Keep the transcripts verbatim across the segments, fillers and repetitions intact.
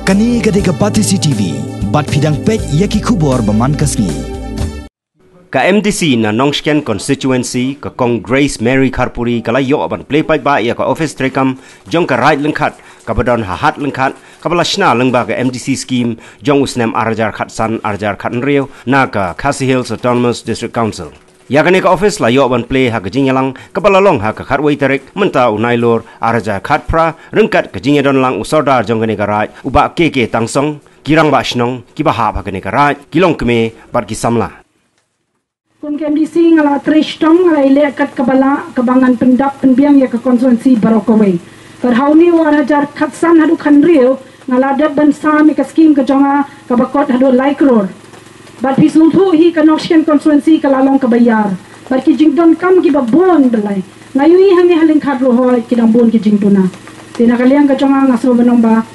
Kane ka dei ka Batesi T V, bad phi dang peit ïa ki khubor ba man ka sngi. Ka M D C na Nongshken Constituency, ka Kong Grace Mary Kharpuri, ka la ïoh ban plie paidbah ïa ka office treikam jong ka Raid Lyngkhat, kaba don ha Hat Lyngkhat, kaba la shna lyngba ka M D C scheme jong u snem ar hajar khatsan ar hajar khathynriew na ka Khasi Hills Autonomous District Council. Ïa kane ka office la ïoh ban plie ha ka jingïalang kaba la long ha ka khatwei tarik mynta u Nailur ar hajar khatphra, ryngkat ka jingïadon lang u Sordar jong kane ka raid, u Bah K K Tangsong, ki rangbah shnong kiba hap ha kane ka raid, ki longkmie bad ki samla. Kum ka M D C nga la trei shitom, nga la ïaleh kat kaba lah, kaba ngan pyndap pynbiang ïa ka constituency baroh kawei. Bad ha une u ar hajar khatsan haduh khathynriew, nga la dep ban sam ïa ka scheme ka jong nga kaba kot haduh lai klur. Bad phi sngewthuh hi, ka Nongshken constituency ka la long kaba ïar, bad ki jingdonkam kiba bun, balei, nga ïohi hangne ha Lyngkhat ruh hooid ki dang bun ki jingduna. Te na ka liang ka jong nga, nga sngew ban ong ba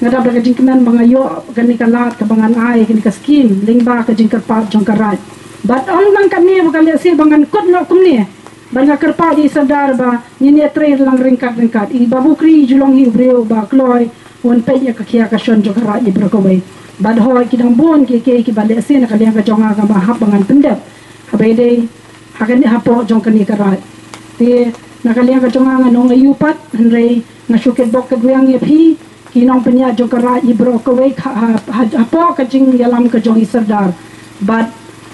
nga dap da ka jingkmen ba nga ïoh kane ka lad kaba ngan ai kane ka scheme lyngba ka jingkyrpad jong ka raid. Bad ym tang katne, ba ka lehse ba ngan kut noh kumne, bad nga kyrpad ïa i Sordar ba ngin ïatrei lang ryngkat ryngkat. I Bah Bukri, i ju long hi u briew ba kloi, un peit ïa ka khia ka shon jong ka raid baroh kawei. Bad hooid ki dang bun kiei kiei kiba lehse na ka liang ka jong nga, kaba hap ba ngan pyndep, haba ïadei ha kane, hapoh jong kane ka raid. Te na ka liang ka jong nga, ngan ong aiu pat, hynrei nga shu kitbok kitweng ïa phi, ki nongpynïaid jong ka raid baroh kawei, ha, ha, ha, hapoh ka jingïalam ka jong i Sordar. Bad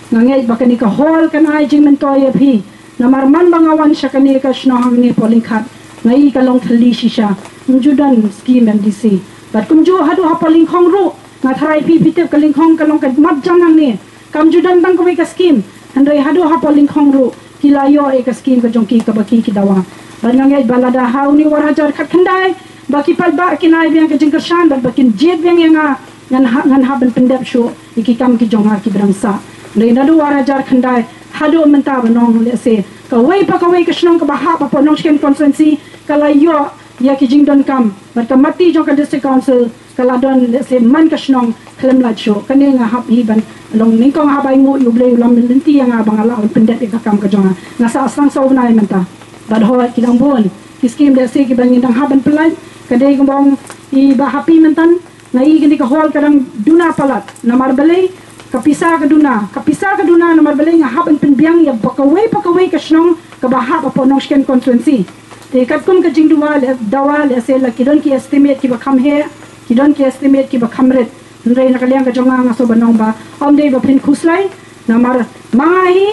nga ngeit ba kane ka hall kan ai jingmyntoi ïa phi. Namar man ba nga wan sha kane ka shnong hangne hapoh Lyngkhat, nga i ka long thylli shisha. Ym ju don scheme M D C. Bad kumjuh haduh hapoh Lyngkhong ruh, nga tharai phi, phi tip ka Lyngkhong ka long ka mat jan hangne. Kam ju don tang kawei ka scheme, hynrei haduh hapoh Lyngkhong ruh ki la ïoh ïa ka scheme ka jong ki kaba ki, ki dawa. Bad nga ngeit ba lada ha une u ar hajar khatkhyndai ba ki paidbah kin ai biang ka jingkyrshan bad ba kin jied biang ïa nga, ngan ha-, ngan hap ban pyndep shuh ïa ki kam ki jong nga kiba dang sah. Hynrei naduh u ar hajar khyndai haduh mynta, ban ong lehse kawei pa kawei ka shnong kaba hap hapoh Nongshken constituency ka la ïoh ïa ki jingdonkam, bad ka matti jong ka District Council ka la don, lehse man ka shnong khlem lait shuh. Kane nga hap hi ban long, nyngkong hap ai nguh ïa U Blei u lam lynti ïa nga ba nga lah ban pyndep ïa ka kam ka jong nga. Nga sah sdang saw bnai mynta. Bad hooid ki dang bun ki scheme lehse kiba ngin dang hap ban pyllait. Ka dei kumba ong i Bah Happy mynta, nga i kane ka hall ka dang duna palat. Namar balei? Ka pisa ka duna, ka pisa ka duna, namar balei, nga hap ban pynbiang ïa ba kawei pa kawei ka shnong kaba hap hapoh Nongshken constituency. Te katkum ka jingdawa, leh, dawa lehse la ki don ki estimate kiba kham heh, ki don ki estimate kiba kham rit. Hynrei na ka liang ka jong nga, nga sngew ban ong ba ym dei ba phin khuslai. Namar ma nga hi,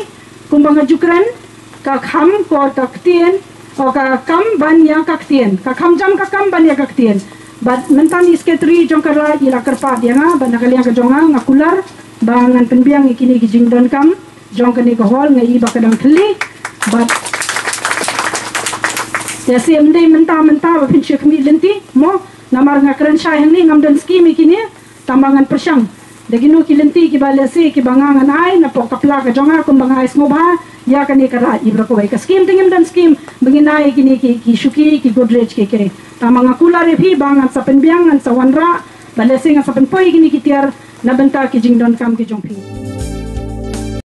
kumba nga ju kren, ka kham, ko ka ktien, o ka kam ban ïa ka ktien, ka kham jam ka kam ban ïa ka ktien. Bad mynta i secretary jong ka raid i la kyrpad ïa nga, bad na ka liang ka jong nga, nga kular ba ngan pynbiang ïa kine ki jingdonkam jong kane ka hall, nga i ba ka dang thylli. Bad lehse ym dei mynta mynta ba phin shu khmih lynti mo, namar nga kren shai hangne, ngam don scheme ïa kine. Tangba ngan pyrshang da kino ki lynti kiba lehse kiba nga ngan ai napoh ka pla ka jong nga, kumba nga ai sngewbha ïa kane ka raid baroh kawei. Ka scheme te ngim don scheme ba ngin ai kine ki, ki shuki, ki Godrej, ki, ki. Tangba nga kular ïa phi ba ngan sa pynbiang, ngan sa wanrah, ba lehse ngan sa pynpoi kine ki tiar na bynta ki jingdonkam ki jong phi.